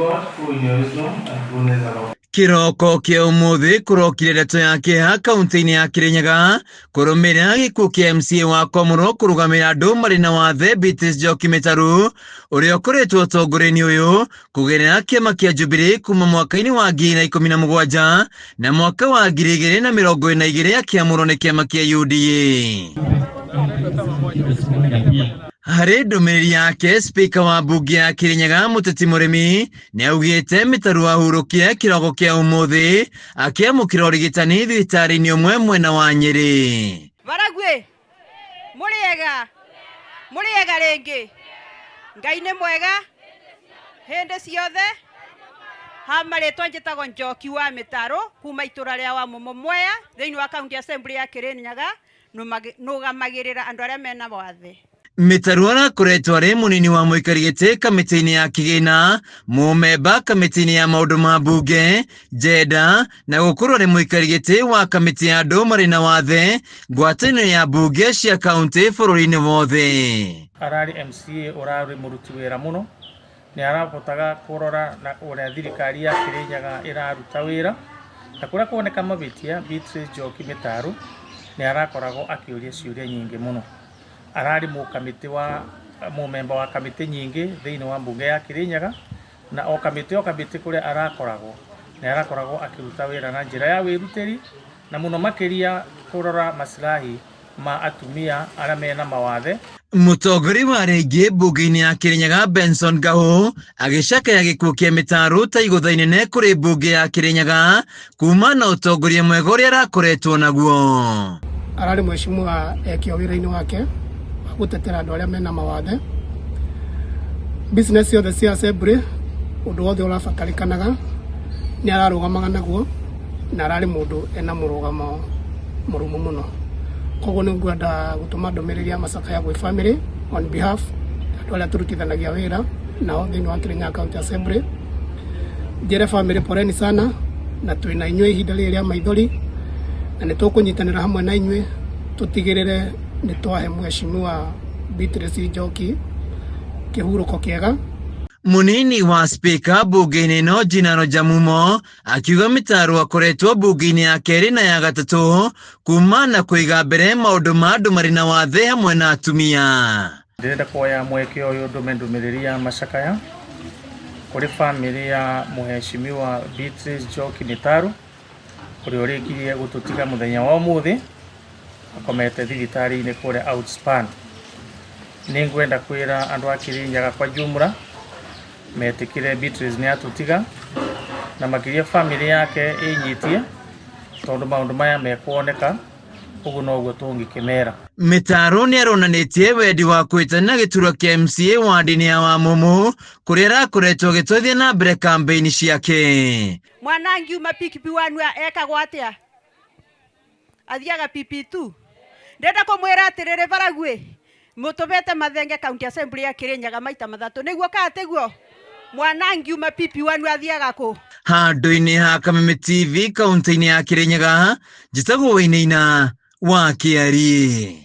God, who in your wisdom and goodness and Kĩroko kĩa ũmũthĩ kũrokire ndeto ya kĩeha kaunti-inĩ ya Kĩrĩnyaga kũrũmĩrĩra gĩkuũ kĩa MCA wa Komoro kũrũgamĩrĩra andũ marĩ na wathe Beatrice Njoki Mĩtaru ũrĩa ũkoretwo ũtongoria-inĩ ũyũ kũgerera kĩama kĩa Jubilee kuma mwaka-inĩ wa 2017 na mwaka wa 2022 akĩamũrwo nĩ kĩama kĩa UDA. Harĩ ndũmĩrĩri yake, spika wa mbunge ya Kĩrĩnyaga Mũteti Mũrĩmi nĩ augĩte Mĩtaru ahurũkire kĩroko kĩa ũmũthĩ akĩamũkĩra ũrigitani thibitarĩ-inĩ ũmwe mwena wa Nyĩrĩ. Baragwi mũrĩega mũrĩega rĩngĩ Ngai nĩ mwega hĩndĩ ciothe. Ha marĩtwa njĩtagwo Njoki wa Mĩtarũ kuma itũra rĩa wa Mũmũ Mwea thĩinĩ wa County Assembly ya Kĩrĩnyaga, nũgamagĩrĩra andũ arĩa mena wathe. Mĩtaru arakoretwo arĩ mũnini wa mũikari gĩtĩ kamĩtĩ-inĩ ya kĩgĩna, mũmemba kamĩtĩ-inĩ ya maũndũ ma mbunge, njenda na gũkorwo arĩ mũikari gĩtĩ wa kamĩtĩ ya andũ marĩ na wathe ngwatanĩro ya mbunge cia kaunti bũrũri-inĩ wothe. Ararĩ MCA ũrarĩ mũruti wĩra mũno, nĩ arahotaga kũrora na ũrĩa thirikari ya Kĩrĩnyaga ĩraruta wĩra, na kũrĩa kuoneka mavĩtia Beatrice Njoki Mĩtaru nĩ arakoragwo akĩũria ciũria nyingĩ mũno. Ararĩ mũkamĩtĩ wa mũmemba wa kamĩtĩ nyingĩ thĩinĩ wa mbunge ya Kĩrĩnyaga, na o kamĩtĩ o kamĩtĩ kũrĩa arakoragwo nĩ arakoragwo akĩruta wĩra na njĩra ya wĩrutĩri, na mũno makĩria kũrora maslahi ma atumia arĩa mena mawathe. Mũtongoria wa rĩngĩ mbunge-inĩ ya Kĩrĩnyaga Benson Ngahũ agĩcakaya gĩkuũ kĩa Mĩtaru ta igũtha inene kũrĩ mbunge ya Kĩrĩnyaga kuma na ũtongoria mwega ũrĩa arakoretwo naguo. Ararĩ mheshimiwa ekio wĩra-inĩ wake wa gũtetera andũ arĩa mena mawathe. Business ciothe cia assembly, ũndũ wothe ũrabatarĩkanaga nĩ ararũgamaga naguo, na ararĩ mũndũ ena mũrũgamo mũrũmu mũno. Koguo nĩ ngwenda gũtũma ndũmĩrĩri ya macakaya gwĩ family on behalf andũ arĩa tũrutithanagia wĩra nao thĩinĩ wa Kirinyaga County Assembly. Njĩre family poleni sana, na twĩna inyuĩ ihinda rĩrĩ rĩa maithori, na nĩ tũkũnyitanĩra hamwe na inyuĩ tũtigĩrĩre nĩ twahe mheshimiwa Beatrice Njoki kĩhurũko kĩega. Mũnini wa spika mbunge-inĩ ĩno Jinaro Jamumo akiuga Mĩtaru akoretwo mbunge-inĩ ya kerĩ na ya gatatũ kuma na kũiga mbere maũndũ ma andũ marĩ na wathe hamwe na atumia. Ndĩrenda kuoya mweke ũyũ ndũme ndũmĩrĩri ya macakaya kũrĩ family ya mũheshimiwa Beatrice Njoki Mĩtaru ũrĩa ũrĩkirie gũtũtiga mũthenya wa ũmũthĩ akomete thibitarĩ-inĩ kũrĩa Outspan. Nĩ ngwenda kwĩra andũ a Kĩrĩnyaga kwa jumla metĩkĩre Beatrice nĩ atũtiga, na makĩria family yake ĩnyitie tondũ maũndũ maya mekuoneka ũguo noguo tũngĩkĩmera. Mĩtaru nĩ aronanĩtie wendi wa kwĩtana gĩturwa kĩa MCA ward-inĩ ya Wamumu kũrĩa arakoretwo agĩtwarithia na mbere kambĩini ciake. Mwana angiuma PP1 ekagwo atĩa? Athiaga PP2. Ndĩrenda kũmwĩra atĩrĩrĩ Baragwi, mũtũmĩte Mathenge County Assembly ya Kĩrĩnyaga maita mathatũ, nĩguo kana tiguo? Mwana angiuma PP1 athiaga kũ? Handũ-inĩ ha Kameme TV kaunti-inĩ ya Kĩrĩnyaga, njĩtagwo Wainaina wa Kĩari.